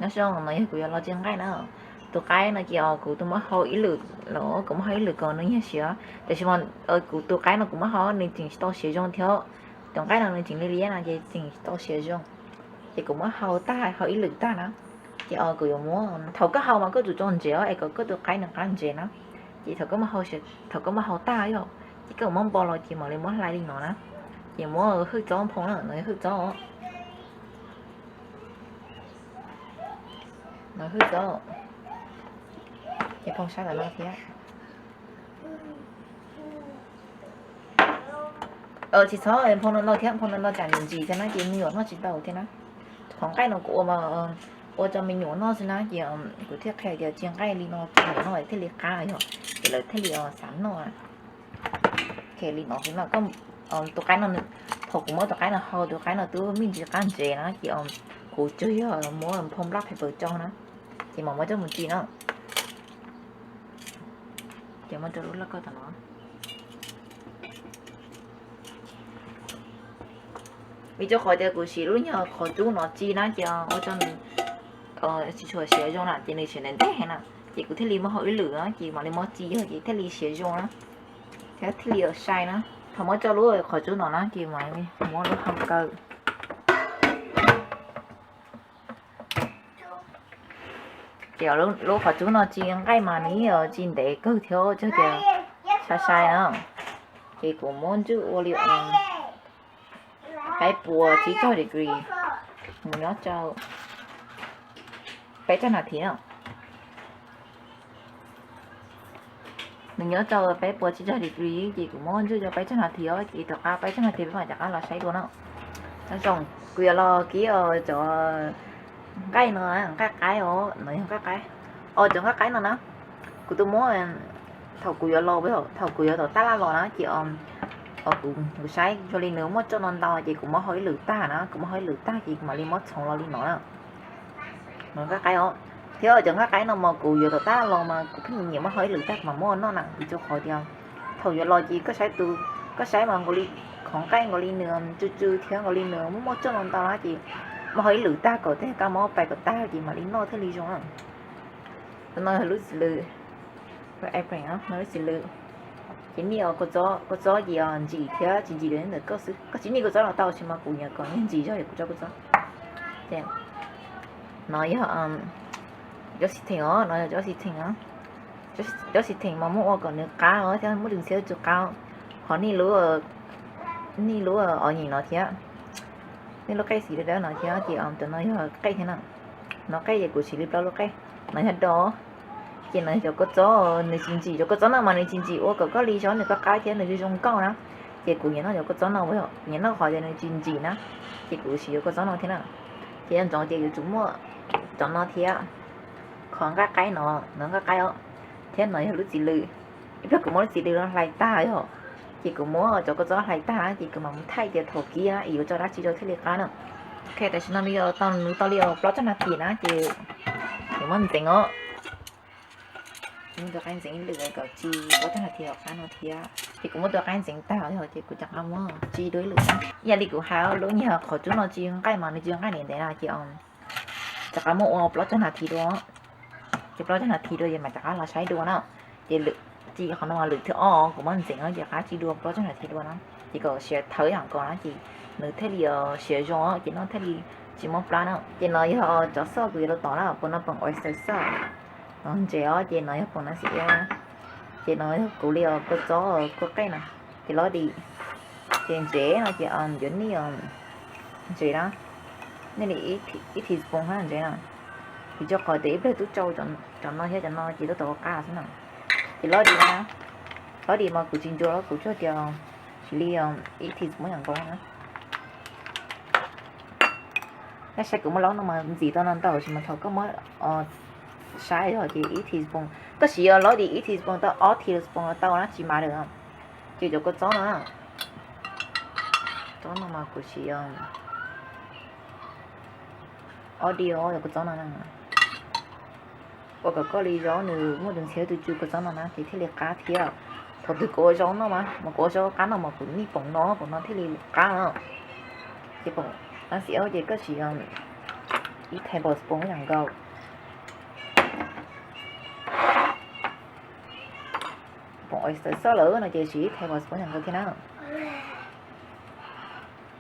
Nyob zoo, no yog kuv yuav los tsis nqaij na. Tus qaib no ces kuv tus muab hau ib lwm los kuv muab hau ib lwm kom nws nyiag siav, tiam sis mas kuv tus qaib no kuv muab hau nws tseem tsis tau siav zoo thiab. Tus nqaij no nws tseem li liab no ces tseem tsis tau siav zoo, ces kuv muab hau tag hau ib lwm tag na. Ces kuv yuav muab, thaum koj hau mas koj tsum tso ntsev es kom koj tus qaib nws qab ntsev na. Ces thaum koj muab hau tag yog, ces koj muab npo los ces mam li muab hlais li no na. Ces muab hwj txob phoo na, no hwj txob os. No hwj txob, ces phoo sab tom no thiab. Tsis txhob phoo no no thiab, phoo no no tsam ntsim ntsim thiab na ces me nyuam noj tsis tau thiab na. Qhov nqaij no kuv ua mas ua rau me nyuam noj xwb na ces kuv thiaj qhia tias tsis nqaij li no, me nyuam noj thiaj li qab yog, ces lawv thiaj li xav noj. Li no xwb no, tus qaib no, thaum kuv muab tus qaib no hau, tus qaib no twb me ntsis qab ntsev na ces kuv tsuas yog muab phoo black pepper rau na, ces mam muab coj mus tsis no. Ces muab rau lub lauj kaub tom no. Vim rau qhov tias kuv siv lub nyuag qhov cub no tsis na ces ua rau nws tsis tshua siav zoo na ces nws siav ntev ntev na, ces kuv thiaj li muab hau ib lwm na ces mam li muab tsis yog ces thiaj li siav zoo na, thiab thiaj li sai na. Thaum muab rau lub qhov cub no na ces mam muab lub hau kaw. Ces lub qhov cub no tsis nqaij mas nws yeej tsis ntev kawg thiab, tsuas tias sai sai na. Ces kuv muab ntswj ua li peb puas tsib caug degree mus nyob rau peb caug nas this na. Nws nyob rau peb puas tsib caug degree ces kuv muab ntswj rau peb caug nas this os, ces tom qab peb caug nas this peb mam rov qab los saib dua na. Nyob zoo, kuv yuav los kib cov nqaij no, nqaij qaib os, no yog nqaij qaib. Os, cov nqaij qaib no na, kuv twb muab, thaum kuv yuav los, thaum kuv yuav tom tab laj los na ces kuv saib zoo li nws muaj roj no ntau ces kuv muab hau ib lwm tag na, kuv muab hau ib lwm tag ces kuv mam li muab txhoov los li no na. No nqaij qaib os, thiab cov nqaij qaib no mas kuv yuav tom tab laj los mas kuv pheej nyiam muab hau ib lwm tag kuv mam muab noj na, vim rau qhov tias thaum yuav los ces koj saib tus, koj saib mas nkaus li qhov nqaij nkaus li nws tsw tsw thiab nkaus li nws muaj muaj roj no ntau na ces muab hau ib lwm tag kom tej kab mob pais kom tag ces mam li noj thiaj li zoo. Tus no yog lub txiv lws, lub apron no lub txiv lws. Ces nej kua txob ces ntsim thiab tsis ntsim li ntawm koj xwb, koj tsis nej kua txob los tau tab sis mas kuv nyiam kom nej ntsim zog es kuv tso kua txob. No yog cov xis theem os, no yog cov xis theem os. Cov xis theem mas muab ua kom nws qab os thiab muaj tus ntxhiab tsw qab. Qhov nej lub, nej lub os nyem no thiab, nej lub qej xis dawb dawb no thiab ces cov no yog qej thiab na. No qej ces kuv siv li plaub lub qej. No yog dos. Ces no yog cov kua txob, nws tsis ntsim, cov kua txob no mas nws tsis ntsim ua kom koj li zob nws qab qab thiab nws zoo zoo nkauj na. Ces kuv nyiam noj cov kua txob no, kuv nyiam noj qhov tias nws tsis ntsim na. Ces kuv siv cov kua txob no thiab na. Ces nyob ntsoov ces yuav tsum muaj cov no thiab, qhov nqaij qaib no, no nqaij qaib os, thiab no yog lub txiv lws. Ib pliag kuv muab lub txiv lws no hlais tag yog, ces kuv muab cov kua txob hlais tag na ces kuv mam mus thaij tias thaum kib na es yuav tso dab tsi rau thiaj li qab na. Ok, tam sim no nws tau li plaub caug nas this na ces kuv muab ntxeev os. Muab tus qaib ntxeev ib lwm kom tsis plaub caug nas this ho qab no thiab. Ces kuv muab tus qaib ntxeev tag yog ces kuv rov qab muab tsis dua ib lwm na. Ib yam li kuv hais lub nyuag qhov cub no tsis nqaij mas nws tsis nqaij ntev ntev na ces rov qab muab ua plaub caug nas this dua. Ces plaub caug nas this dua ces mam rov qab los saib dua na. Ces tsis qhov no mas lwm thib ob kuv muab ntxeev ces qab tsis dua plaub caug nas this dua na. Ces kom siav thawv yam nkaus na ces nws thiaj li siav zoo ces noj thiaj li tsis mob plab na. Ces no yog cov xoj kuv yuav los tom na, puas no poom oyster sauce. No ntsev os, ces no yog poom nas xim iab na. Ces no yog kuv li kua txob kua qej na. Ces lov dim, ces ntsev no ces yuav nij ntsev na, nij li ib teaspoon hab ntsev na. Vim rau qhov tias ib pliag twb tsau cov no thiab cov no ces twb tau ua qab xwb na. Ces lov dim na, lov dim mas kuv tsis ntsuas los kuv tsuas tias siv li ib teaspoon yam nkaus na. Yog saib kuv muab laub no mas ntxim tau no ntau sis mas thaum koj muab saib yog ces ib teaspoon, koj siv lov dim ib teaspoon tau ob teaspoon los tau na tsis mas lawm. Ces cov kua txob no, txob no mas kuv siv ob dio cov kua txob no na. Ua kom koj li zaub nws muaj tus ntxhiab tus tsw kua txob no na ces thiaj li qab thiab. Thaum twg kuv ua zaub noj mas, mas kuv ua zaub qab noj mas kuv nij poom no, poom no thiaj li qab no. Ces poom nas xim iab ces koj siv Ib tablespoon yam nkaus. Poom oyster xoj lawm no ces siv ib tablespoon yam nkaus thiab na.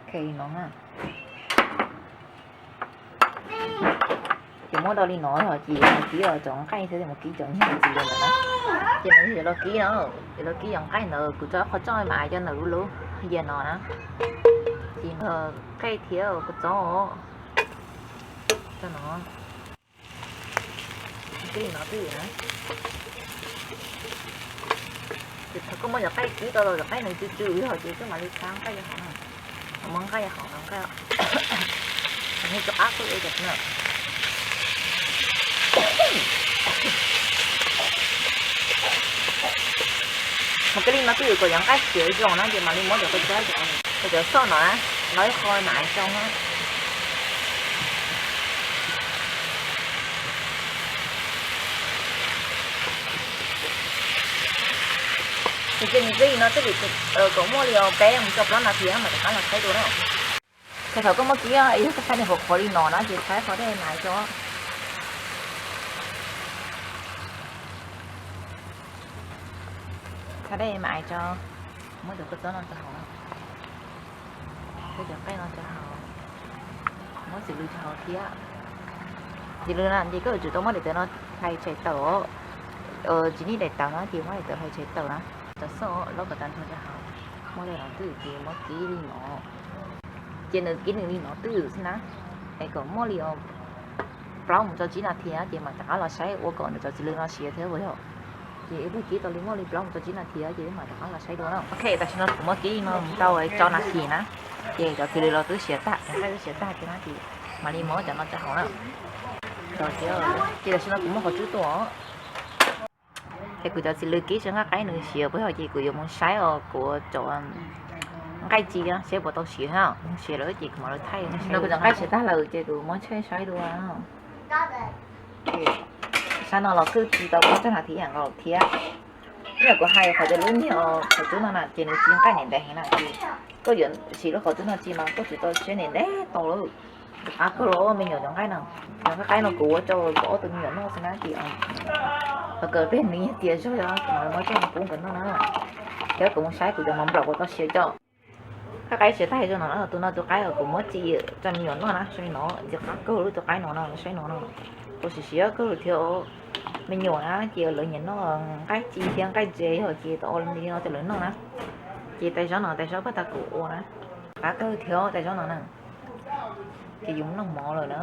Ok, no na. Ces muab do li no os, ces mus kib cov nqaij thiab mus kib cov nyuag txiv lws ntawd na. Ces no yog los kib no, yog los kib cov nqaij ntawd kuv tso qhov txoj mas cov ntawm lub lub yias no na. Ces qej thiab kua txob os, coj no. Kib li no twj ywm na. Ces thaum koj muab cov nqaij kib tau los cov nqaij nws tsw tsw yog ces koj mam li txhab nqaij hauv na. Muab nqaij hauv no, nqaij hauv no rov qab koj ua cov na. Mus kib li no twj ywm kom cov nqaij siav zoo na ces mam li muab cov kua txob, cov xoj no na, los ib qho mam tsau na. Ces nws twb li no twb li kom muaj li peb mus txog plaub nas this mas rov qab los saib dua na. Ces thaum koj muab kib, yog koj saib nws qhuav qhuav li no na ces txhab qhov dej mas tso. Txhab dej mas tso. Muab cov kua txob no rau hauv, muab cov nqaij no rau hauv, muab txiv lws rau hauv thiab. Txiv lws na ces koj yuav tsum tau muab daim tawv no hlais tshem tawm os. Tsis nej daim tawv no ces muab daim tawv hlais tshem tawm na. Cov xoj los kom tag nrho rau hauv. Muab li no twj ywm ces muab kib li no. Ces nws kib nws li no twj ywm xwb na, es kom muaj li plaub mus rau tsib nas this ces mam rov qab los saib ua kom nws cov txiv lws no siav thiab puas yog. Ces wb kib tau li muaj li plaub mus rau tsib nas this ces wb mam rov qab los saib dua na. Ok, tam sim no kuv muab kib li no mus tau rau nas this na, ces cov txiv lws los twb siav tag, cov nqaij twb siav tag kiag na ces mam li muab cov no rau hauv na. Ces tam sim no kuv muab qhov tsub tuaj. Ces kuv cov txiv lws kib seb nqaij qaib nws siav puas yog ces kuv yuav mus saib os kuv cov nqaij ci seb puas tau siav, siav lawm ces kuv mam li thaij. No kuv cov nqaij siav tag lawm ces kuv muab tshem saib dua. Sab no los kuj ci tau peb tsag nas this yam nkaus thiab. Yog kuv hais qhov tias lub niag qhov tsub no na ces nws ci nqaij ntev ntev heev na ces koj yuav siv lub qhov tsub no ci mas koj tsis tau siab ntev ntev tau lawm. Rov qab kawg los me nyuam cov nqaij no, cov nqaij qaib no kuv ua rau kuv ob tug me nyuam noj xwb na ces, qhov kawg pliag nws tias zog yog kuv mam muab coj mus pub nkawd noj na. Thiab kuv mus saib kuv cov mov nplaum puas tau siav cov. Nqaij qaib siav tag zoo no na, tus no tus qaib kuv muab ci rau me nyuam noj na, zoo li no, ntxim qab kawg lub tus qaib no na, saib no na. Kuv siav siav kawg thiab, me nyuam na ces lawv nyiam noj nqaij ci thiab nqaij ntses yog ces tau ua li no rau lawv noj na. Ces tais zaub no tais zaub paj tas kuv ua na, qab kawg thiab tais zaub no na. Ces yus noj mov lawm na.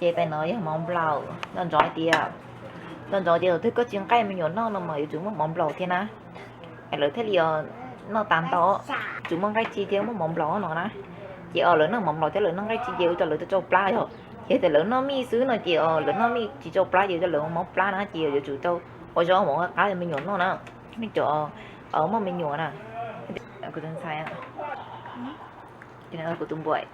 Ces tais no yog mov nplaum, nco ntsoov hais tias, nco ntsoov tias thaum twg koj ci nqaij me nyuam noj no mas yuav tsum muaj mov nplaum thiab na. Lawv thiaj li noj tas ntau, tsum muaj nqaij ci thiab muaj mov nplaum no na. Ces os lawv noj mov nplaum thiab lawv noj nqaij ci ces ua rau lawv tau tsau plab yog. Yog tias lawv noj mij xwb no ces os lawv noj mij tsis tsau plab ces ua rau lawv mob plab na ces yuav tsum tau ua zaub mov qab me nyuam noj na. Nej cov muaj me nyuam na, kuv tus ntxhais, kuv tus npuam.